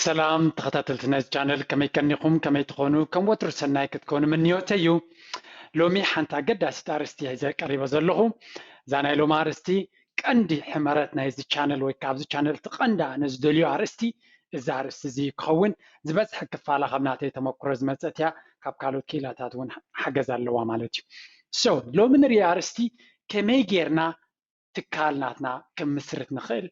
ሰላም ተኸታተልቲ ናይዚ ቻነል፣ ከመይ ቀኒኹም? ከመይ ትኾኑ? ከም ወትሩ ሰናይ ክትኮኑ ምንዮተይ እዩ። ሎሚ ሓንቲ ኣገዳሲት ኣርእስቲ ሒዘ ቀሪበ ዘለኹ። እዛ ናይ ሎሚ ኣርእስቲ ቀንዲ ሕመረት ናይዚ ቻነል ወይ ካብዚ ቻነል እቲ ቀንዳ ንዝደልዮ ኣርእስቲ እዚ ኣርእስቲ እዚ ክኸውን፣ ዝበዝሐ ክፋላ ካብ ናተይ ተመክሮ ዝመጸት እያ። ካብ ካልኦት ክኢላታት እውን ሓገዝ ኣለዋ ማለት እዩ። So ሎሚ ንሪኦ ኣርእስቲ ከመይ ጌርና ትካል ናትና ክምስርት ንኽእል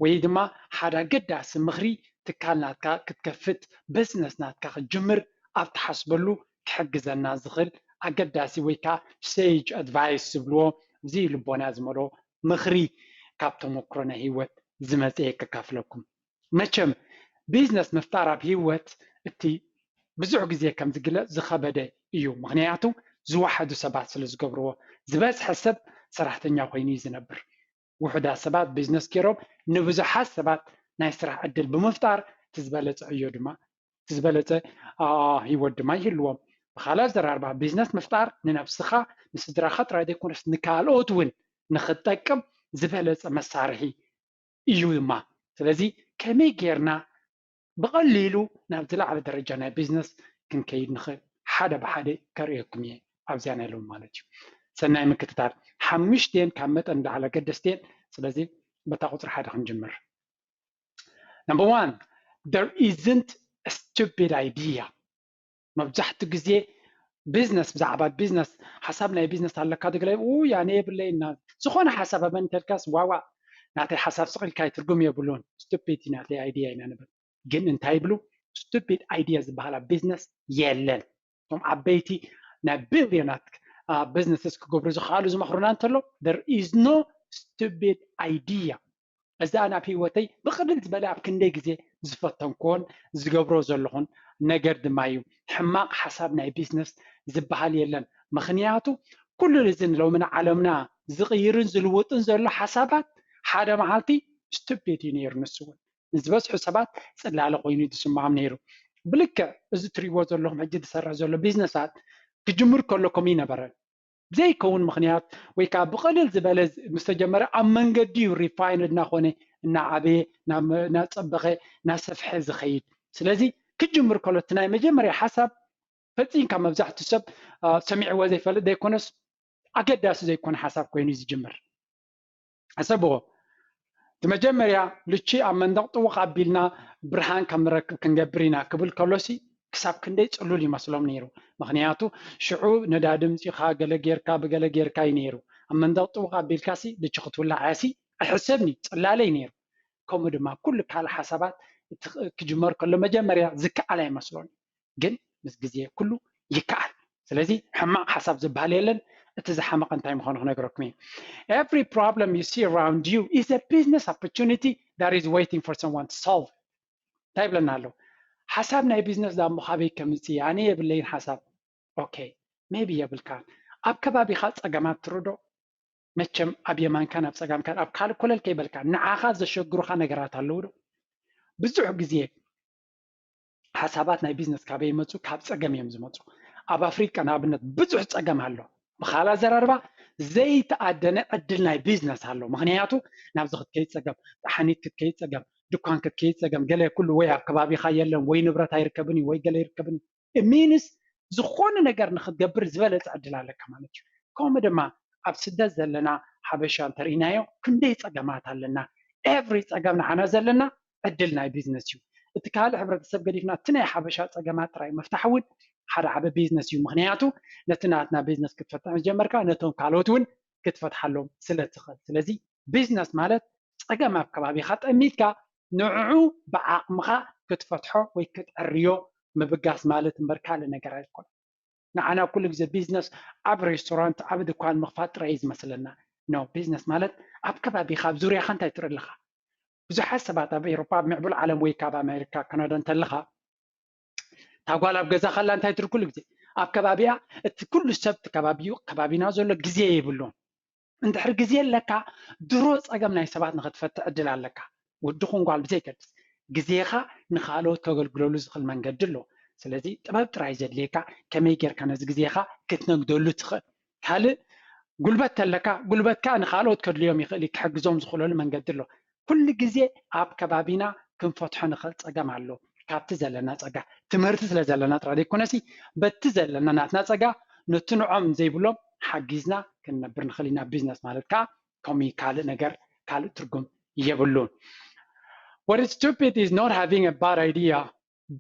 ወይ ድማ ሓደ ኣገዳሲ ምኽሪ ትካል ናትካ ክትከፍት፣ ቢዝነስ ናትካ ክትጅምር ኣብ ትሓስበሉ ክሕግዘና ዝኽእል ኣገዳሲ ወይ ከዓ ሴጅ ኣድቫይስ ዝብልዎ፣ እዚ ልቦና ዝመልኦ ምኽሪ ካብ ተመክሮ ናይ ህይወት ዝመፀ ከካፍለኩም። መቸም ቢዝነስ ምፍጣር ኣብ ህይወት እቲ ብዙሕ ግዜ ከም ዝግለጽ ዝኸበደ እዩ። ምኽንያቱ ዝወሓዱ ሰባት ስለ ዝገብርዎ፣ ዝበዝሐ ሰብ ሰራሕተኛ ኮይኑ እዩ ዝነብር። ውሑዳት ሰባት ቢዝነስ ገይሮም ንብዙሓት ሰባት ናይ ስራሕ ዕድል ብምፍጣር እቲ ዝበለጸ ዕዮ ድማ፣ እቲ ዝበለጸ፣ አ፣ ህይወት ድማ ይህልዎም። ብኻልእ ኣዘራርባ ቢዝነስ ምፍጣር ንነብስኻ፣ ንስድራኻ ጥራይ ዘይኮነስ ንካልኦት እውን ንኽትጠቅም ዝበለጸ መሳርሒ እዩ ድማ። ስለዚ ከመይ ጌርና ብቐሊሉ ናብ ዝለዓለ ደረጃ ናይ ቢዝነስ ክንከይድ ንኽእል ሓደ ብሓደ ከርእየኩም እየ ኣብዚኣ ናይ ሎሚ ማለት እዩ። ሰናይ ምክትታል። ሓሙሽተን ካብ መጠን ንላዕሊ ኣገደስቲ እየን። ስለዚ በታ ቁፅሪ ሓደ ክንጅምር። Number one, there isn't a stupid idea. መብዛሕትኡ ግዜ ቢዝነስ፣ ብዛዕባ ቢዝነስ፣ ሓሳብ ናይ ቢዝነስ ኣለካ ዶ ገለ፣ ኡ፣ ኣነ የብለይን፣ ዝኾነ ሓሳብ ሃበኒ እንተልካስ፣ ዋዋ፣ ናተይ ሓሳብ ስቕ ኢልካ ትርጉም የብሉን፣ ስቱፒድ እዩ ናተይ ኣይድያ ኢና ንብል። ግን እንታይ ይብሉ? ስቱፒድ ኣይድያ ዝበሃል ኣብ ቢዝነስ የለን። እቶም ዓበይቲ ናይ ቢልዮናት፣ አ፣ ቢዝነስስ ክገብሩ ዝኽኣሉ ዝመኽሩና እንተሎ፣ there is no stupid idea። እዛ ኣብ ህይወተይ ብቕልል ዝበለ ኣብ ክንደይ ግዜ ዝፈተንኩዎን ዝገብሮ ዘለኹን ነገር ድማ እዩ። ሕማቕ ሓሳብ ናይ ቢዝነስ ዝበሃል የለን። ምኽንያቱ ኩሉ እዚ ንሎሚ ንዓለምና ዝቕይርን ዝልውጥን ዘሎ ሓሳባት ሓደ መዓልቲ ስቱፒድ እዩ ነይሩ። ንሱ እውን ንዝበዝሑ ሰባት ጽላለ ኮይኑ ዝስምዖም ነይሩ። ብልክዕ እዚ ትሪእዎ ዘለኹም ሕጂ ዝሰርሕ ዘሎ ቢዝነሳት ክጅምር ከሎ ከምኡ ይነበረ። ብዘይከውን ምኽንያት ወይ ከዓ ብቐልል ዝበለ ምስ ተጀመረ ኣብ መንገዲ እዩ ሪፋይንድ እናኾነ፣ እናዓበየ፣ እናመ-፣ እናጸበቐ፣ እናሰፍሐ ዝኸይድ። ስለዚ ክጅምር ከሎ እቲ ናይ መጀመርያ ሓሳብ ፈጺምካ መብዛሕትኡ ሰብ፣ አ፣ ሰሚዕዎ ዘይፈልጥ ዘይኮነስ ኣገዳሲ ዘይኮነ ሓሳብ ኮይኑ እዩ ዝጅምር። ሕሰብዎ። እቲ መጀመርያ ልቺ ኣብ መንደቕ ጥውቕ ኣቢልና ብርሃን ከም ንረክብ ክንገብር ኢና ክብል ከሎሲ ክሳብ ክንደይ ጽሉል ይመስሎም ነይሩ። ምኽንያቱ ሽዑ ነዳዲ ምጺኻ ገለ ጌርካ ብገለ ጌርካ እዩ ነይሩ። ኣብ መንደቕ ጥውቕ ኣቢልካሲ ልቺ ክትውላዕ እያሲ ኣይሕሰብን እዩ፣ ጽላለ እዩ ነይሩ። ከምኡ ድማ ኩሉ ካልእ ሓሳባት እቲ ክጅመር ከሎ መጀመርያ ዝከኣል ኣይመስሎን እዩ። ግን ምስ ግዜ ኩሉ ይከኣል። ስለዚ ሕማቕ ሓሳብ ዝበሃል የለን። እቲ ዝሓመቐ እንታይ ምዃኑ ክነግረኩም እየ። Every problem you see around you is a business opportunity that is waiting for someone to solve. እንታይ ይብለና ኣሎ? ሓሳብ ናይ ቢዝነስ ዳሞ ካበይ ከምፅእ? ኣነ የብለይን ሓሳብ። ኦኬ፣ ሜቢ የብልካን። ኣብ ከባቢኻ ፀገማት ትርዶ? መቸም ኣብ የማንካን ኣብ ፀጋምካን ኣብ ካልእ ኮለል ከይበልካ ንዓኻ ዘሸግሩኻ ነገራት ኣለዉ ዶ? ብዙሕ ግዜ ሓሳባት ናይ ቢዝነስ ካበይ ይመፁ? ካብ ፀገም እዮም ዝመፁ። ኣብ ኣፍሪቃ ንኣብነት ብዙሕ ፀገም ኣሎ። ብኻልእ ኣዘራርባ ዘይተኣደነ ዕድል ናይ ቢዝነስ ኣሎ። ምኽንያቱ ናብዚ ክትከይድ ፀገም፣ ጣሓኒት ክትከይድ ፀገም፣ ድኳን ክትከይድ ፀገም፣ ገለ ኩሉ ወይ ኣብ ከባቢኻ የለን ወይ ንብረት ኣይርከብን እዩ ወይ ገለ ይርከብን እዩ። ሚንስ ዝኾነ ነገር ንክትገብር ዝበለፀ ዕድል ኣለካ ማለት እዩ። ከምኡ ድማ ኣብ ስደት ዘለና ሓበሻ እንተርኢናዮ ክንደይ ፀገማት ኣለና። ኤቭሪ ፀገም ንዓና ዘለና ዕድል ናይ ቢዝነስ እዩ። እቲ ካልእ ሕብረተሰብ ገዲፍና እቲ ናይ ሓበሻ ፀገማት ጥራይ ምፍታሕ እውን ሓደ ዓቢ ቢዝነስ እዩ። ምኽንያቱ ነቲ ናትና ቢዝነስ ክትፈትሕ ምስ ጀመርካ ነቶም ካልኦት እውን ክትፈትሓሎም ስለ ትኽእል። ስለዚ ቢዝነስ ማለት ፀገም ኣብ ከባቢኻ ጠሚትካ ንዕዑ ብዓቕምኻ ክትፈትሖ ወይ ክትዕርዮ ምብጋስ ማለት እምበር ካልእ ነገር ኣይኮነን። ንዓና ኩሉ ግዜ ቢዝነስ ኣብ ሬስቶራንት፣ ኣብ ድኳን ምኽፋት ጥራይ እዩ ዝመስለና። ኖ፣ ቢዝነስ ማለት ኣብ ከባቢኻ፣ ኣብ ዙርያኻ እንታይ ትርኢ ኣለኻ? ብዙሓት ሰባት ኣብ ኤውሮጳ፣ ኣብ ምዕቡል ዓለም ወይ ካብ ኣሜሪካ፣ ካናዳ እንተለኻ፣ እታ ጓል ኣብ ገዛ ከላ እንታይ ትርኢ ኩሉ ግዜ? ኣብ ከባቢኣ፣ እቲ ኩሉ ሰብ እቲ ከባቢኡ፣ ከባቢና ዘሎ ግዜ የብሉን። እንድሕር ግዜ ኣለካ፣ ድሮ ጸገም ናይ ሰባት ንኽትፈትሕ ዕድል ኣለካ። ወዲ ኹን ጓል ብዘይገድስ፣ ግዜኻ ንኻልኦት ከገልግለሉ ዝኽእል መንገዲ ኣሎ። ስለዚ ጥበብ ጥራይ ዘድልየካ፣ ከመይ ጌርካ ነዚ ግዜኻ ክትነግደሉ ትኽእል። ካልእ ጉልበት ተለካ፣ ጉልበትካ ንኻልኦት ከድልዮም ይኽእል እዩ፣ ክሕግዞም ዝኽእለሉ መንገዲ ኣሎ። ኩሉ ግዜ ኣብ ከባቢና ክንፈትሖ ንኽእል ጸገም ኣሎ። ካብቲ ዘለና ፀጋ። ትምህርቲ ስለ ዘለና ጥራይ ዘይኮነሲ በቲ ዘለና ናትና ፀጋ ነቲ ንዖም ዘይብሎም ሓጊዝና ክንነብር ንኽእል ኢና። ቢዝነስ ማለት ከዓ ከምኡ ካልእ ነገር ካልእ ትርጉም የብሉን። What is stupid is not having a bad idea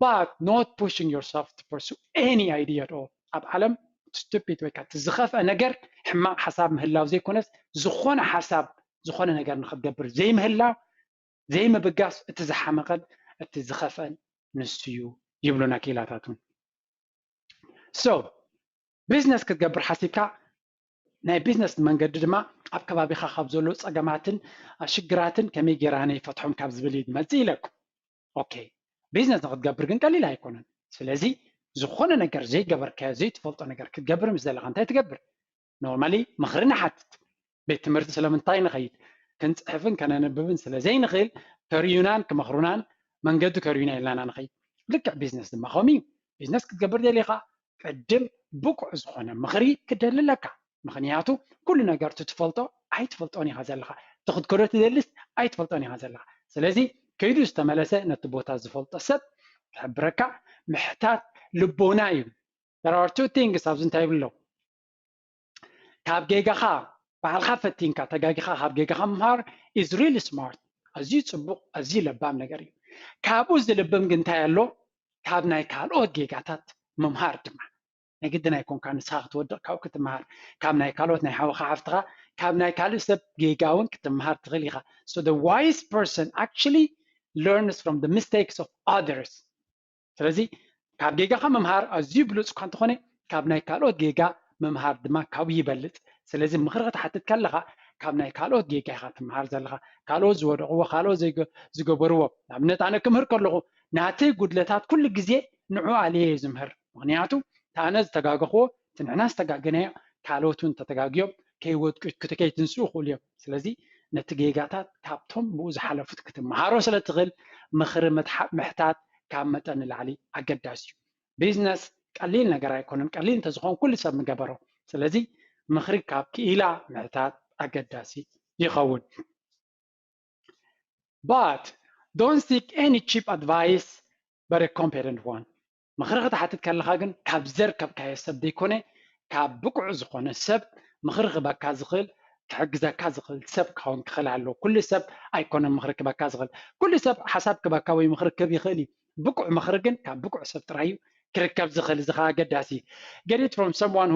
but not pushing yourself to pursue any idea at all። ኣብ ዓለም ስቱፒድ ወይ ከዓ እቲ ዝኸፍአ ነገር ሕማቕ ሓሳብ ምህላው ዘይኮነስ ዝኾነ ሓሳብ ዝኾነ ነገር ንክትገብር ዘይምህላው ዘይምብጋስ እቲ ዝሓመቐን እቲ ዝኸፍአን ንሱ እዩ ይብሉና ክኢላታት እውን። So ቢዝነስ ክትገብር ሓሲብካ ናይ ቢዝነስ መንገዲ ድማ ኣብ ከባቢኻ ካብ ዘለዉ ፀገማትን ሽግራትን ከመይ ጌራ ነይፈትሖም ካብ ዝብል እዩ ዝመፅእ ኢለኩም። ኦኬ ቢዝነስ ንክትገብር ግን ቀሊል ኣይኮነን። ስለዚ ዝኾነ ነገር ዘይገበርካዮ ዘይትፈልጦ ነገር ክትገብር ምስ ዘለካ እንታይ ትገብር? ኖርማሊ ምኽሪ ንሓትት። ቤት ትምህርቲ ስለምንታይ ንኸይድ? ክንፅሕፍን ከነንብብን ስለ ዘይንኽእል ከርእዩናን ክመኽሩናን መንገዲ ከርእዩና ኢልና ንኸይድ። ልክዕ ቢዝነስ ድማ ከምኡ እዩ። ቢዝነስ ክትገብር ደሊኻ ቅድም ብቁዕ ዝኾነ ምኽሪ ክደሊ ኣለካ። ምኽንያቱ ኩሉ ነገር እቲ ትፈልጦ ኣይትፈልጦን ኢኻ ዘለኻ። እቲ ክትከዶ ትደልስ ኣይትፈልጦን ኢኻ ዘለኻ። ስለዚ ከይዱ ዝተመለሰ ነቲ ቦታ ዝፈልጦ ሰብ ክሕብረካ ምሕታት ልቦና እዩ። There are two things ኣብዚ እንታይ ይብሎ? ካብ ጌጋኻ ባዕልኻ ፈቲንካ ተጋጊኻ ካብ ጌጋኻ ምምሃር is really smart። ኣዝዩ ፅቡቕ ኣዝዩ ለባም ነገር እዩ። ካብኡ ዝልብም ግን እንታይ ኣሎ? ካብ ናይ ካልኦት ጌጋታት ምምሃር ድማ ናይ ግድን ኣይኮንካ ንስኻ ክትወድቕ ካብኡ ክትምሃር ካብ ናይ ካልኦት ናይ ሓውኻ ሓፍትኻ ካብ ናይ ካልእ ሰብ ጌጋ እውን ክትምሃር ትኽእል ኢኻ። So the wise person actually learns from the mistakes of others። ስለዚ ካብ ጌጋኻ ምምሃር ኣዝዩ ብሉፅ እኳ እንተኾነ ካብ ናይ ካልኦት ጌጋ ምምሃር ድማ ካብኡ ይበልፅ። ስለዚ ምኽሪ ክትሓትት ከለኻ ካብ ናይ ካልኦት ጌጋ ኢኻ ትምሃር ዘለኻ። ካልኦት ዝወደቕዎ ካልኦት ዝገበርዎ ንኣብነት ኣነ ክምህር ከለኹ ናተይ ጉድለታት ኩሉ ግዜ ንዑ ኣልየ እየ ዝምህር። ምኽንያቱ እቲ ኣነ ዝተጋገኽዎ እቲ ንሕና ዝተጋገናዮ ካልኦት እውን ተተጋግዮም ከይወድቁ ከይትንስኡ ይኽእሉ እዮም። ስለዚ ነቲ ጌጋታት ካብቶም ብኡ ዝሓለፉት ክትመሃሮ ስለ ትኽእል ምኽሪ ምሕታት ካብ መጠን ንላዕሊ ኣገዳሲ እዩ። ቢዝነስ ቀሊል ነገር ኣይኮነን። ቀሊል እንተዝኾን ኩሉ ሰብ ምገበሮ። ስለዚ ምኽሪ ካብ ክኢላ ምሕታት ኣገዳሲ ይኸውን። But don't seek any cheap advice but a competent one። ምኽሪ ክትሓትት ከለኻ ግን ካብ ዘርከብካዮ ሰብ ዘይኮነ ካብ ብቁዕ ዝኾነ ሰብ ምኽሪ ክበካ ዝኽእል ክሕግዘካ ዝኽእል ሰብ ክኸውን ክኽእል ኣለዎ። ኩሉ ሰብ ኣይኮነን ምኽሪ ክበካ ዝኽእል። ኩሉ ሰብ ሓሳብ ክበካ ወይ ምኽሪ ክህብ ይኽእል እዩ። ብቁዕ ምኽሪ ግን ካብ ብቁዕ ሰብ ጥራይ እዩ ክርከብ ዝኽእል። እዚ ከዓ ኣገዳሲ እዩ። Get it from someone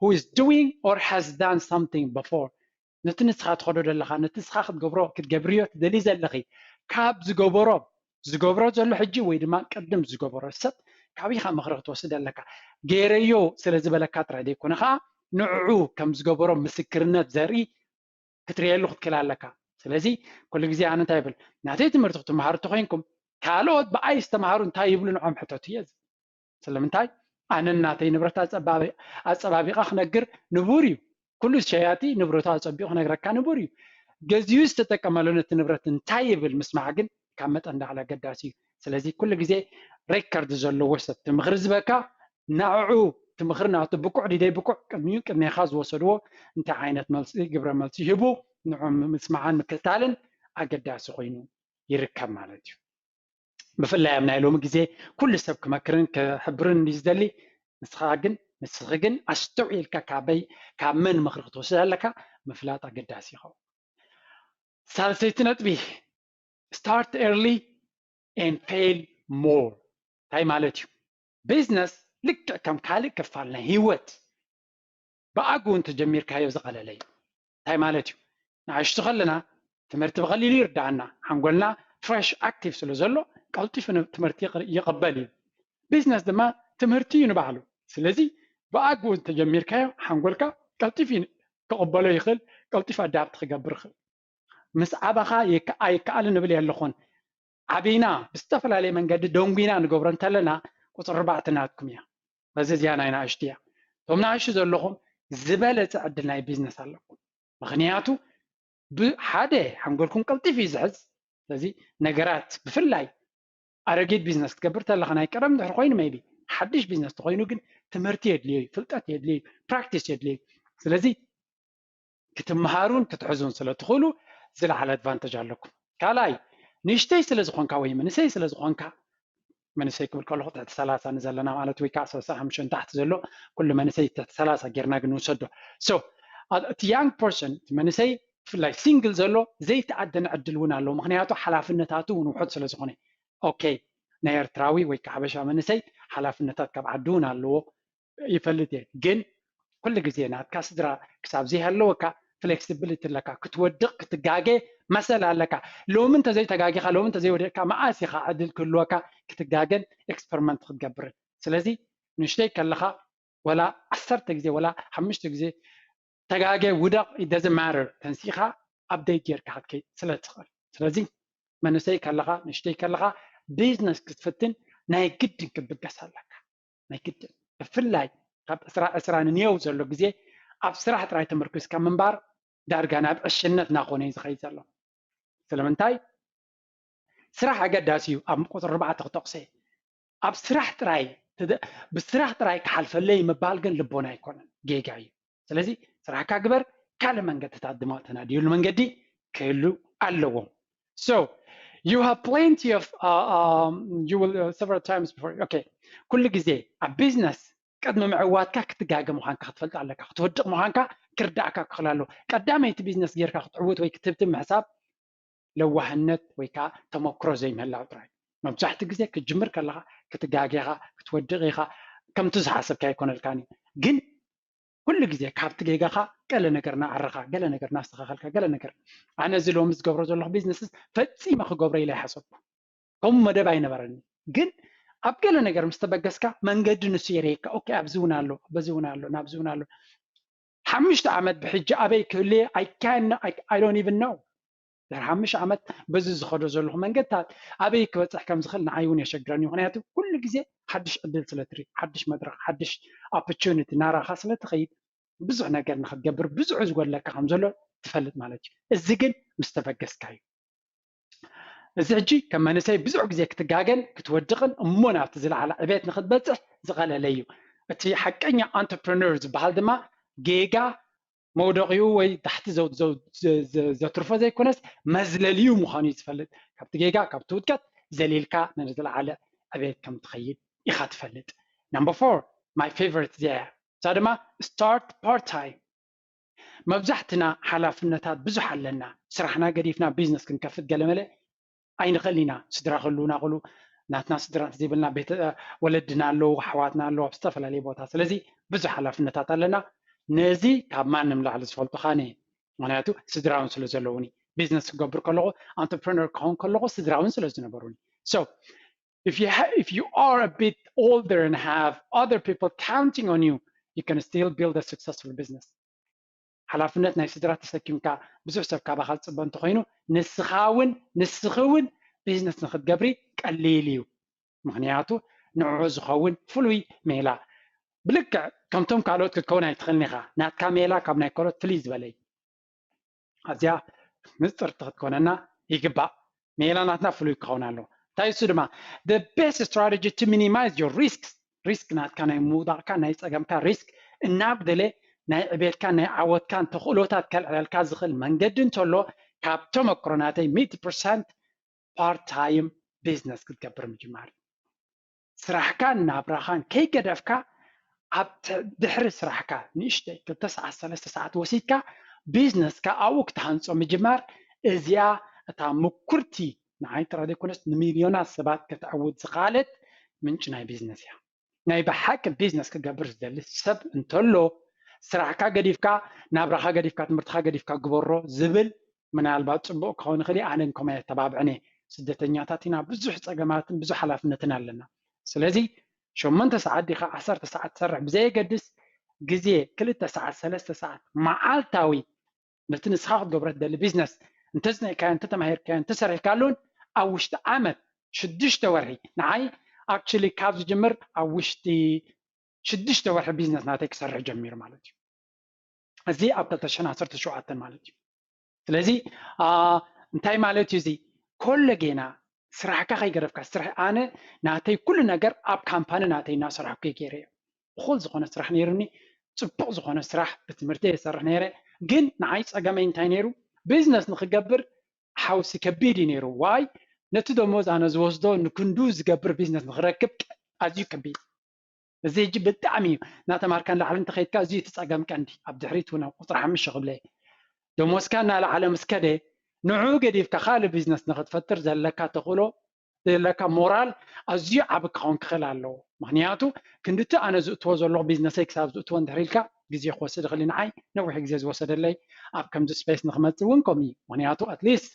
who is doing or has done something before። ነቲ ንስኻ ትኸዶ ዘለኻ ነቲ ንስኻ ክትገብሮ ክትገብርዮ ትደሊ ዘለኺ ካብ ዝገበሮ ዝገብሮ ዘሎ ሕጂ ወይ ድማ ቅድም ዝገበሮ ሰብ ካበይኻ ምኽሪ ክትወስድ ኣለካ። ገይረዮ ስለ ዝበለካ ጥራይ ዘይኮነ ከዓ ንዕዑ ከም ዝገበሮ ምስክርነት ዘርኢ ክትርእየሉ ክትክእል ኣለካ። ስለዚ ኩሉ ግዜ ኣነ እንታይ ይብል ናተይ ትምህርቲ ክትመሃሩ እንተኮይንኩም ካልኦት ብኣይ ዝተምሃሩ እንታይ ይብሉ ንዖም ሕተቱ እየ። ስለምንታይ ኣነ ናተይ ንብረት ኣፀባቢቓ ክነግር ንቡር እዩ። ኩሉ ሸያጢ ንብረቱ ኣፀቢቑ ክነግረካ ንቡር እዩ። ገዚኡ ዝተጠቀመሉ ነቲ ንብረት እንታይ ይብል ምስማዕ ግን ካብ መጠን ላዕሊ ኣገዳሲ እዩ። ስለዚ ኩሉ ግዜ ሬከርድ ዘለዎ ሰብ እቲ ምኽሪ ዝበካ ንዕዑ እቲ ምኽሪ ናቱ ብቁዕ ድዩ ዘይብቁዕ ቅድሚኡ ቅድሜኻ ዝወሰድዎ እንታይ ዓይነት መልሲ ግብረ መልሲ ይህቡ ንዖም ምስማዕን ምክትታልን ኣገዳሲ ኮይኑ ይርከብ ማለት እዩ። ብፍላይ ኣብ ናይ ሎሚ ግዜ ኩሉ ሰብ ክመክርን ክሕብርን እዩ ዝደሊ። ንስኻ ግን ንስኺ ግን ኣስተውዒልካ ካበይ ካብ መን ምኽሪ ክትወስድ ኣለካ ምፍላጥ ኣገዳሲ ይኸውን። ሳልሰይቲ ነጥቢ start early and fail more እንታይ ማለት እዩ? ቢዝነስ ልክዕ ከም ካልእ ክፋል ናይ ህይወት ብኣግኡ እንተጀሚርካዮ ዝቐለለ እዩ። እንታይ ማለት እዩ? ንኣሽቱ ከለና ትምህርቲ ብቐሊሉ ይርዳኣና፣ ሓንጎልና ፍረሽ ኣክቲቭ ስለ ዘሎ ቀልጢፉ ትምህርቲ ይቕበል እዩ። ቢዝነስ ድማ ትምህርቲ እዩ ንባዕሉ። ስለዚ ብኣግኡ እንተጀሚርካዮ ሓንጎልካ ቀልጢፉ ክቕበሎ ይኽእል፣ ቀልጢፉ ኣዳፕት ክገብር ይኽእል። ምስ ዓበኻ ኣይከኣልን እብል የለኹን። ዓቢና ብዝተፈላለየ መንገዲ ደንጒና ንገብሮ እንተለና ቁፅሪ ኣርባዕተ ናትኩም እያ። በዚ እዚኣ ናይ ንኣሽቱ እያ። እቶም ንኣሽቱ ዘለኹም ዝበለፀ ዕድል ናይ ቢዝነስ ኣለኩም። ምኽንያቱ ብሓደ ሓንጎልኩም ቀልጢፉ እዩ ዝሕዝ። ስለዚ ነገራት ብፍላይ ኣረጊት ቢዝነስ ክትገብር ተለኻ ናይ ቀደም ድሕሪ ኮይኑ ሜይቢ ሓድሽ ቢዝነስ ተኮይኑ ግን ትምህርቲ የድልዮ እዩ፣ ፍልጠት የድልዮ እዩ፣ ፕራክቲስ የድልዮ እዩ። ስለዚ ክትምሃሩን ክትሕዙን ስለ ትኽእሉ ዝለዓለ ኣድቫንተጅ ኣለኩም። ካልኣይ ንእሽተይ ስለ ዝኾንካ ወይ መንእሰይ ስለ ዝኾንካ መንእሰይ ክብል ከለኹ ትሕቲ ሰላሳ ንዘለና ማለት ወይ ከዓ ሰላሳ ሓሙሽተ ንታሕቲ ዘሎ ኩሉ መንእሰይ ትሕቲ ሰላሳ ጌርና ግን ንውሰዶ። So እቲ young person፣ እቲ መንእሰይ ብፍላይ ሲንግል ዘሎ ዘይተኣደነ ዕድል እውን ኣለዎ። ምክንያቱ ሓላፍነታቱ እውን ውሑድ ስለ ዝኾነ። ኦኬ፣ ናይ ኤርትራዊ ወይ ከዓ ሓበሻ መንእሰይ ሓላፍነታት ካብ ዓዲ እውን ኣለዎ፣ ይፈልጥ እየ። ግን ኩሉ ግዜ ናትካ ስድራ ክሳብ ዘይሃለወካ ፍሌክሲቢሊቲ ኣለካ። ክትወድቕ ክትጋገ መሰል ኣለካ። ሎሚ እንተዘይተጋጊኻ፣ ሎሚ እንተዘይወደቕካ፣ መኣስ ኢኻ ዕድል ክህልወካ ክትጋገን ኤክስፐሪመንት ክትገብርን? ስለዚ ንእሽተይ ከለኻ ወላ ዓሰርተ ግዜ ወላ ሓሙሽተ ግዜ ተጋገ ውደቕ፣ it doesn't matter፣ ተንሲኻ ኣፕዴት ጌርካ ክትከይድ ስለ ትኽእል። ስለዚ መንእሰይ ከለኻ ንእሽተይ ከለኻ ቢዝነስ ክትፍትን ናይ ግድን ክትብገስ ኣለካ። ናይ ግድን ብፍላይ ካብ ዕስራ ዕስራ ንንየው ዘሎ ግዜ ኣብ ስራሕ ጥራይ ተመርኪዝካ ምንባር ዳርጋ ናብ ዕሽነት እናኾነ እዩ ዝኸይድ ዘሎ። ስለምንታይ? ስራሕ ኣገዳሲ እዩ። ኣብ ቁፅሪ ኣርባዕተ ክጠቕሰ፣ ኣብ ስራሕ ጥራይ ትደ-፣ ብስራሕ ጥራይ ክሓልፈለይ ምባል ግን ልቦና ኣይኮነን፣ ጌጋ እዩ። ስለዚ ስራሕካ ግበር፣ ካልእ መንገድታት ድማ ተናድየሉ መንገዲ ክህሉ ኣለዎም። So you have plenty of uh, um, you will uh, several times before, okay፣ ኩሉ ግዜ ኣብ ቢዝነስ ቅድሚ ምዕዋትካ ክትጋገ ምዃንካ ክትፈልጥ ኣለካ። ክትወድቕ ምዃንካ ክርዳእካ ክኽእል ኣለዎ። ቀዳመይቲ ቢዝነስ ጌርካ ክትዕውት ወይ ክትብትን ምሕሳብ ለዋህነት ወይ ከዓ ተመክሮ ዘይምህላው ጥራይ። መብዛሕትኡ ግዜ ክትጅምር ከለኻ ክትጋገ ኢኻ፣ ክትወድቕ ኢኻ፣ ከምቲ ዝሓሰብካ ኣይኮነልካን እዩ። ግን ኩሉ ግዜ ካብቲ ጌጋኻ ገለ ነገር እናዓረኻ፣ ገለ ነገር እናስተኻኸልካ፣ ገለ ነገር፣ ኣነ እዚ ሎሚ ዝገብሮ ዘለኹ ቢዝነስስ ፈጺመ ክገብሮ ኢለ ኣይሓሰብኩ። ከምኡ መደብ ኣይነበረኒ። ግን ኣብ ገለ ነገር ምስ ተበገስካ መንገዲ ንሱ የርእየካ። ኦኬ፣ ኣብዚ እውን ኣሎ፣ በዚ እውን ኣሎ፣ ናብዚ እውን ኣሎ። ሓሙሽተ ዓመት ብሕጂ ኣበይ ክህልየ? I can, I, I don't even know። ድሕሪ ሓሙሽተ ዓመት በዚ ዝኸዶ ዘለኹ መንገድታት ኣበይ ክበፅሕ ከም ዝኽእል ንዓይ እውን የሸግረኒ እዩ። ምኽንያቱ ኩሉ ግዜ ሓድሽ ዕድል ስለ ትርኢ፣ ሓድሽ መድረኽ፣ ሓድሽ ኦፖርቹኒቲ እናረኣኻ ስለ ትኸይድ ብዙሕ ነገር ንክትገብር ብዙሕ ዝጎድለካ ከም ዘሎ ትፈልጥ ማለት እዩ። እዚ ግን ምስ ተበገስካ እዩ። እዚ ሕጂ ከም መንእሰይ ብዙሕ ግዜ ክትጋገን ክትወድቕን እሞ ናብቲ ዝለዓለ ዕቤት ንክትበፅሕ ዝቐለለ እዩ። እቲ ሓቀኛ ኣንተርፕረነር ዝበሃል ድማ ጌጋ መውደቂኡ ወይ ታሕቲ ዘ-፣ ዘ-፣ ዘ-፣ ዘ-፣ ዘትርፎ ዘይኮነስ መዝለሊኡ ምዃኑ እዩ ዝፈልጥ። ካብቲ ጌጋ፣ ካብቲ ውድቀት ዘሊልካ ንዝለዓለ ዕቤት ከም ትኸይድ ኢኻ ትፈልጥ። Number four፣ my favorite እዚኣ እያ። እዛ ድማ start part time። መብዛሕትና ሓላፍነታት ብዙሕ ኣለና። ስራሕና ገዲፍና ቢዝነስ ክንከፍት ገለመለ ኣይንኽእል ኢና። ስድራ ክህልውና ክእሉ፣ ናትና ስድራ እንተዘይብልና ቤተ-፣ ወለድና ኣለዉ፣ ኣሕዋትና ኣለዉ ኣብ ዝተፈላለየ ቦታ። ስለዚ ብዙሕ ሓላፍነታት ኣለና። ነዚ ካብ ማንም ላዕሊ ዝፈልጡኻ ኣነ እየ። ምኽንያቱ ስድራ እውን ስለ ዘለዉኒ፣ ቢዝነስ ክገብር ከለኹ፣ ኣንተርፕረነር ክኸውን ከለኹ ስድራ እውን ስለ ዝነበሩኒ። So if you ha-, if you are a bit older and have other people counting on you, you can still build a successful business. ሓላፍነት ናይ ስድራ ተሰኪምካ ብዙሕ ሰብ ካባኻ ዝፅበ እንተኾይኑ፣ ንስኻ እውን፣ ንስኺ እውን ቢዝነስ ንክትገብሪ ቀሊል እዩ። ምኽንያቱ ንዕኡ ዝኸውን ፍሉይ ሜላ፣ ብልክዕ ከምቶም ካልኦት ክትከውን ኣይትኽእልን ኢኻ። ናትካ ሜላ ካብ ናይ ካልኦት ፍልይ ዝበለ እዩ። ኣዝያ ምፅርቲ ክትኮነና ይግባእ። ሜላ ናትና ፍሉይ ክኸውን ኣለዎ። እንታይ እሱ ድማ፣ the best strategy to minimize your risks፣ ሪስክ ናትካ ናይ ምውዳቕካ ናይ ፀገምካ ሪስክ እናጉደለ ናይ ዕቤትካ ናይ ዓወትካን ተኽእሎታት ከልዕለልካ ዝኽእል መንገዲ እንተሎ፣ ካብ ተመክሮ ናተይ ሚእቲ ፐርሰንት ፓርት ታይም ቢዝነስ ክትገብር ምጅማር እዩ። ስራሕካን ናብራኻን ከይገደፍካ ኣብ ት-፣ ድሕሪ ስራሕካ ንእሽተይ ክልተ ሰዓት ሰለስተ ሰዓት ወሲድካ ቢዝነስካ ኣብኡ ክትሃንፆ ምጅማር፣ እዚኣ እታ ምኩርቲ ንዓይ ጥራይ ዘይኮነስ ንሚልዮናት ሰባት ከተዕውት ዝኸኣለት ምንጪ ናይ ቢዝነስ እያ። ናይ ብሓቂ ቢዝነስ ክገብር ዝደሊ ሰብ እንተሎ፣ ስራሕካ ገዲፍካ፣ ናብራኻ ገዲፍካ፣ ትምህርትኻ ገዲፍካ ግበሮ ዝብል ምናልባት ፅቡቕ ክኸውን ይኽእል እዩ። ኣነ ግን ከምኡ ኣየተባብዕን እየ። ስደተኛታት ኢና፣ ብዙሕ ፀገማትን ብዙሕ ሓላፍነትን ኣለና። ስለዚ ሸሞንተ ሰዓት ዲኻ ዓሰርተ ሰዓት ትሰርሕ ብዘየገድስ፣ ግዜ ክልተ ሰዓት ሰለስተ ሰዓት መዓልታዊ ነቲ ንስኻ ክትገብሮ ትደሊ ቢዝነስ እንተዝነእካዮ፣ እንተተማሂርካዮ፣ እንተሰሪሕካሉን ኣብ ውሽጢ ዓመት ሽዱሽተ ወርሒ፣ ንዓይ ኣክቹሊ ካብ ዝጅምር ኣብ ውሽጢ ሽዱሽተ ወርሒ ቢዝነስ ናተይ ክሰርሕ ጀሚሩ ማለት እዩ። እዚ ኣብ ክልተ ሽሕን ዓሰርተ ሸውዓተን ማለት እዩ። ስለዚ አ፣ እንታይ ማለት እዩ እዚ? ኮሎ ጌና ስራሕካ ከይገደፍካ፣ ስራሕ፣ ኣነ ናተይ ኩሉ ነገር ኣብ ካምፓኒ ናተይ እናሰራሕኩ እየ ገይረዮ። እኹል ዝኾነ ስራሕ ነይሩኒ፣ ፅቡቕ ዝኾነ ስራሕ ብትምህርቲ እየ ዝሰርሕ ነይረ። ግን ንዓይ ፀገመይ እንታይ ነይሩ? ቢዝነስ ንክገብር ሓውሲ ከቢድ እዩ ነይሩ። ዋይ? ነቲ ደሞዝ ኣነ ዝወስዶ ንክንዱ ዝገብር ቢዝነስ ንክረክብ ኣዝዩ ከቢድ። እዚ ሕጂ ብጣዕሚ እዩ እናተማርካ ንላዕሊ እንተኸይድካ፣ እዚ እቲ ጸገም ቀንዲ ኣብ ድሕሪት እውን ኣብ ቁፅሪ ሓሙሽተ ክብለ እየ። ደሞዝካ እናለዓለ ምስ ከደ ንዕኡ ገዲፍካ ካልእ ቢዝነስ ንክትፈጥር ዘለካ ተኽእሎ፣ ዘለካ ሞራል ኣዝዩ ዓቢ ክኸውን ክኽእል ኣለዎ። ምክንያቱ ክንድቲ ኣነ ዝእትዎ ዘለኹ ቢዝነሰይ ክሳብ ዝእትዎ እንድሕር ኢልካ ግዜ ክወስድ ይኽእል እዩ። ንዓይ ነዊሕ ግዜ ዝወሰደለይ ኣብ ከምዚ ስፔስ ንክመጽእ እውን ከምኡ እዩ። ምክንያቱ ኣትሊስት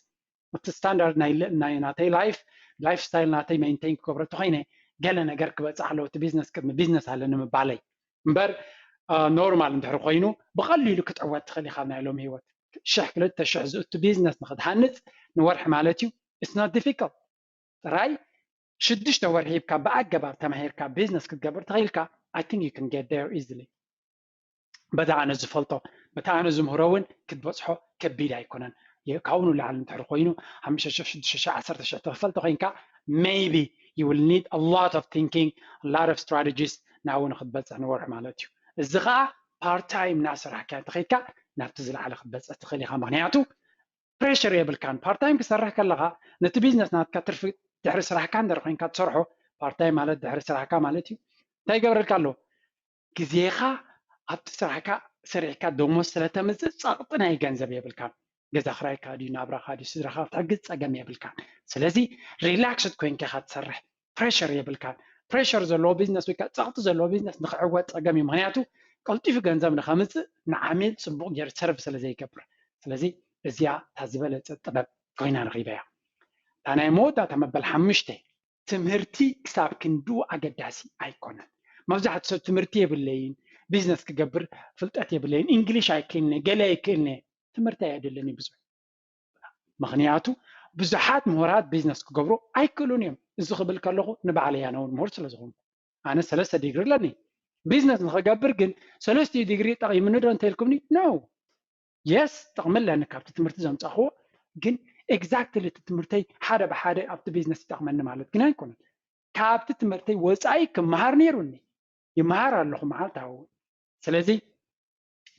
እቲ ስታንዳርድ ናይ ለ- ናይ ናተይ ላይፍ ላይፍ ስታይል ናተይ ሜንቴን ክገብሮ ተኮይነ ገለ ነገር ክበፅሕ ኣለዎ። እቲ ቢዝነስ ቅድሚ ቢዝነስ ኣለኒ ምባለይ እምበር ኖርማል እንድሕር ኮይኑ ብቐሊሉ ክትዕወት ትኽእል ኢኻ። ናይ ሎሚ ህይወት ሽሕ ክልተ ሽሕ ዝእቱ ቢዝነስ ንክትሃንፅ ንወርሒ ማለት እዩ። It's not difficult። ጥራይ ሽዱሽተ ወርሒ ሂብካ ብኣገባብ ተማሂርካ ቢዝነስ ክትገብር ተኽኢልካ I think you can get there easily። በታ ኣነ ዝፈልጦ በታ ኣነ ዝምህሮ እውን ክትበፅሖ ከቢድ ኣይኮነን። የ- ካብኡ ንላዕሊ እንድሕር ኮይኑ ሓሙሽተ ሽሕ ሽዱሽተ ሽሕ ዓሰርተ ሽሕ ተፈልጦ ኮይንካ maybe you will need a lot of thinking, a lot of strategies ናብኡ ንክትበፅሕ ንወርሒ ማለት እዩ። እዚ ከዓ ፓርት ታይም እናሰራሕካ እንተኸይድካ ናብቲ ዝለዓለ ክትበፅሕ ትኽእል ኢኻ። ምክንያቱ ፕሬሽር የብልካን። ፓርት ታይም ክሰርሕ ከለካ ነቲ ቢዝነስ ናትካ ትርፊ ድሕሪ ስራሕካ እንድሕር ኮይንካ ትሰርሖ፣ ፓርት ታይም ማለት ድሕሪ ስራሕካ ማለት እዩ፣ እንታይ ይገብረልካ ኣሎ? ግዜኻ ኣብቲ ስራሕካ ሰሪሕካ ደሞዝ ስለተምፅእ ፀቕጢ ናይ ገንዘብ የብልካን። ገዛ ክራይካ ድዩ ናብራኻ ድዩ ስድራኻ ክትሕግዝ ፀገም የብልካን። ስለዚ ሪላክስድ ኮይንካ ኢኻ ትሰርሕ፣ ፕሬሽር የብልካን። ፕሬሽር ዘለዎ ቢዝነስ ወይ ከዓ ፀቕጢ ዘለዎ ቢዝነስ ንክዕወት ፀገም እዩ። ምክንያቱ ቀልጢፉ ገንዘብ ንከምፅእ ንዓሚል ፅቡቅ ገይሩ ሰርቭ ስለ ዘይገብር። ስለዚ እዚኣ እታ ዝበለፀ ጥበብ ኮይና ረኺበያ። እታ ናይ መወዳእታ መበል ሓሙሽተ ትምህርቲ ክሳብ ክንድኡ ኣገዳሲ ኣይኮነን። መብዛሕትኡ ሰብ ትምህርቲ የብለይን፣ ቢዝነስ ክገብር ፍልጠት የብለይን፣ እንግሊሽ ኣይክእልነ፣ ገለ ኣይክእልነ፣ ትምህርቲ ኣየድልን እዩ ብዙሕ። ምክንያቱ ብዙሓት ምሁራት ቢዝነስ ክገብሩ ኣይክእሉን እዮም። እዚ ክብል ከለኹ ንባዕለይ ኣነ እውን ምሁር ስለ ዝኾንኩ ኣነ ሰለስተ ዲግሪ ኣለኒ። ቢዝነስ ንክገብር ግን ሰለስቲኡ ዲግሪ ጠቒምኒ ዶ እንተኢልኩምኒ? No። የስ ጥቕሚ ኣለኒ ካብቲ ትምህርቲ ዘምፃእኽዎ፣ ግን ኤግዛክትሊ እቲ ትምህርተይ ሓደ ብሓደ ኣብቲ ቢዝነስ ይጠቕመኒ ማለት ግን ኣይኮነን። ካብቲ ትምህርተይ ወፃኢ ክመሃር ነይሩኒ፣ ይመሃር ኣለኹ መዓልታዊ እውን። ስለዚ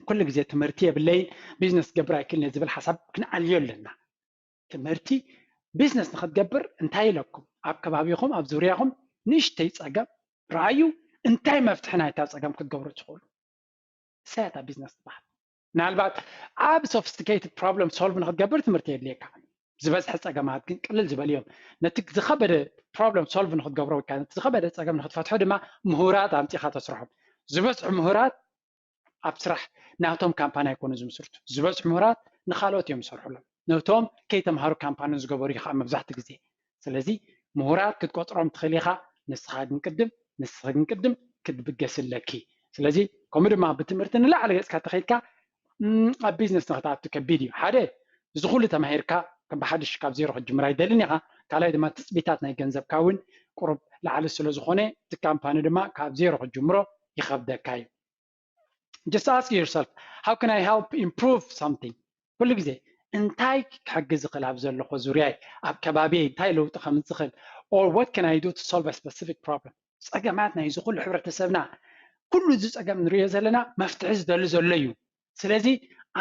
ኩሉ ግዜ ትምህርቲ የብለይን ቢዝነስ ክገብር ኣይክእልን እየ ዝብል ሓሳብ ክንኣልዮ ኣለና። ትምህርቲ ቢዝነስ ንክትገብር እንታይ ኢለኩም ኣብ ከባቢኹም ኣብ ዙርያኹም ንእሽተይ ፀገም ረኣዩ እንታይ መፍትሒ ናይታ ፀገም ክትገብሩ ትኽእሉ። እሳያታ ቢዝነስ ትበሃል። ምናልባት ኣብ ሶፊስቲኬትድ ፕሮብለም ሶልቭ ንክትገብር ትምህርቲ የድልየካ። ዝበዝሐ ፀገማት ግን ቅልል ዝበሉ እዮም። ነቲ ዝኸበደ ፕሮብለም ሶልቭ ንክትገብሮ ወይ ከዓ ነቲ ዝኸበደ ፀገም ንክትፈትሖ ድማ ምሁራት ኣምፂኻ ተስርሖም። ዝበዝሑ ምሁራት ኣብ ስራሕ ናቶም ካምፓኒ ኣይኮኑ ዝምስርቱ። ዝበዝሑ ምሁራት ንካልኦት እዮም ዝሰርሑሎም። ነቶም ከይተምሃሩ ካምፓኒ ዝገበሩ እዩ ከዓ መብዛሕትኡ ግዜ። ስለዚ ምሁራት ክትቆፅሮም ትኽእል ኢኻ። ንስኻ ግን ቅድም ንስኻ ግን ቅድም ክትብገስ ኣለኪ። ስለዚ ከምኡ ድማ ብትምህርቲ ንላዕሊ ገፅካ ተኸይድካ ኣብ ቢዝነስ ንክትኣቱ ከቢድ እዩ። ሓደ እዚ ኩሉ ተማሂርካ ከም ብሓድሽ ካብ ዜሮ ክትጅምር ኣይደልን ኢኻ። ካልኣይ ድማ ትፅቢታት ናይ ገንዘብካ እውን ቁሩብ ላዕሊ ስለ ዝኾነ እቲ ካምፓኒ ድማ ካብ ዜሮ ክትጅምሮ ይኸብደካ እዩ። Just ask yourself, how can I help improve something? ኩሉ ግዜ እንታይ ክሕግዝ ይኽእል ኣብ ዘለኹ ዙርያይ ኣብ ከባቢየይ እንታይ ለውጢ ከምፅእ ይኽእል? Or what can I do to solve a specific problem? ፀገማት ናይዚ ኩሉ ሕብረተሰብና ኩሉ እዚ ፀገም ንሪኦ ዘለና መፍትሒ ዝደሊ ዘሎ እዩ። ስለዚ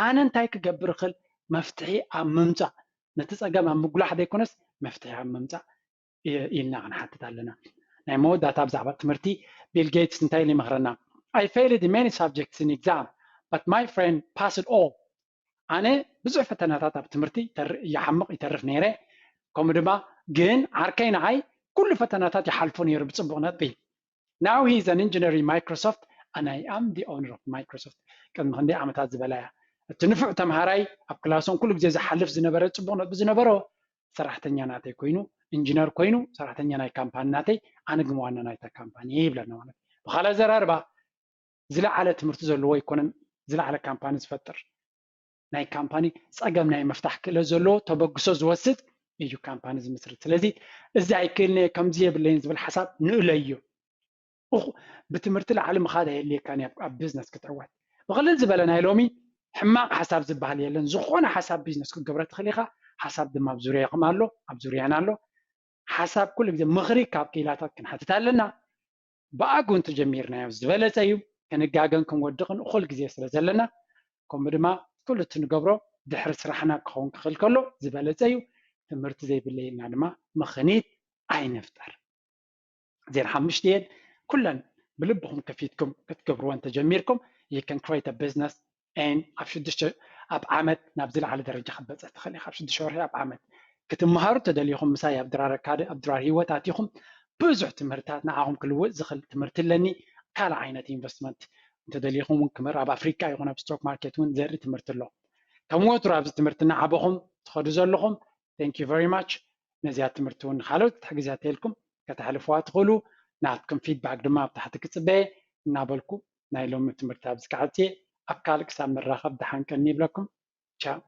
ኣነ እንታይ ክገብር ይኽእል? መፍትሒ ኣብ ምምፃእ ነቲ ፀገም ኣብ ምጉላሕ ዘይኮነስ መፍትሒ ኣብ ምምፃእ ኢልና ክንሓትት ኣለና። ናይ መወዳእታ ብዛዕባ ትምህርቲ ቢል ጌትስ እንታይ ኢሉ ይመኽረና? I failed in many subjects in exam, but my friend passed all. ኣነ ብዙሕ ፈተናታት ኣብ ትምህርቲ ይሓምቕ ይተርፍ ነይረ። ከምኡ ድማ ግን ዓርከይ ንዓይ ኩሉ ፈተናታት ይሓልፎ ነይሩ ብፅቡቕ ነጥቢ። Now he is an engineer in Microsoft and I am the owner of Microsoft። ቅድሚ ክንደይ ዓመታት ዝበላ እያ። እቲ ንፉዕ ተምሃራይ ኣብ ክላሶም ኩሉ ግዜ ዝሓልፍ ዝነበረ ፅቡቕ ነጥቢ ዝነበሮ ሰራሕተኛ ናተይ ኮይኑ ኢንጂነር ኮይኑ ሰራሕተኛ ናይ ካምፓኒ ናተይ ኣነ ግን ዋና ናይታ ካምፓኒ እየ ይብለና ማለት እዩ። ብካልእ ኣዘራርባ ዝለዓለ ትምህርቲ ዘለዎ ኣይኮነን ዝለዓለ ካምፓኒ ዝፈጥር። ናይ ካምፓኒ ፀገም ናይ ምፍታሕ ክእለት ዘለዎ ተበግሶ ዝወስድ እዩ ካምፓኒ ዝምስርት። ስለዚ እዚ ኣይክእልን እየ ከምዚ የብለይን ዝብል ሓሳብ ንእለዮ። ብትምህርቲ ላዕሊ ምኻድ ኣየድልየካን ኣብ ቢዝነስ ክትዕወት። ብቕልል ዝበለ ናይ ሎሚ ሕማቕ ሓሳብ ዝበሃል የለን። ዝኾነ ሓሳብ ቢዝነስ ክትገብረ ትኽእል ኢኻ። ሓሳብ ድማ ኣብ ዙርያኹም ኣሎ፣ ኣብ ዙርያና ኣሎ። ሓሳብ ኩሉ ግዜ ምኽሪ ካብ ክኢላታት ክንሓትት ኣለና። ብኣግኡ እንተጀሚርናዮ ዝበለፀ እዩ። ክንጋገን ክንወድቕን እኹል ግዜ ስለ ዘለና ከምኡ ድማ ኩሉ እቲ ንገብሮ ድሕሪ ስራሕና ክኸውን ክኽእል ከሎ ዝበለፀ እዩ። ትምህርቲ ዘይብለየልና ድማ ምኽኒት ኣይንፍጠር። እዚን ሓሙሽቲኤን ኩለን ብልብኹም ከፊትኩም ክትገብርወን ተጀሚርኩም you can create a business and ኣብ ሽዱሽተ ኣብ ዓመት ናብ ዝለዓለ ደረጃ ክትበፅሕ ትኽእል ኢኻ። ኣብ ሽዱሽተ ወርሒ ኣብ ዓመት ክትመሃሩ ተደሊኹም ምሳይ ኣብ ድራር ኣካደ ኣብ ድራር ህይወት ኣቲኹም ብዙሕ ትምህርታት ንዓኹም ክልውጥ ዝኽእል ትምህርቲ ኣለኒ። ካልእ ዓይነት ኢንቨስትመንት እንተደሊኹም እውን ክምር ኣብ ኣፍሪካ ይኹን ኣብ ስቶክ ማርኬት እውን ዘርኢ ትምህርቲ ኣሎ። ከም ወትሩ ኣብዚ ትምህርቲ እናዓበኹም ትኸዱ ዘለኹም thank you very much። ነዚኣ ትምህርቲ እውን ንካልኦት ትሕግዝያ ተልኩም ከተሕልፍዋ ትኽእሉ። ናትኩም ፊድባክ ድማ ኣብ ታሕቲ ክፅበየ እናበልኩ ናይ ሎሚ ትምህርቲ ኣብዚ ክዓፅየ። ኣብ ካልእ ክሳብ መራኸብ ደሓን ቀኒ ይብለኩም። ቻው።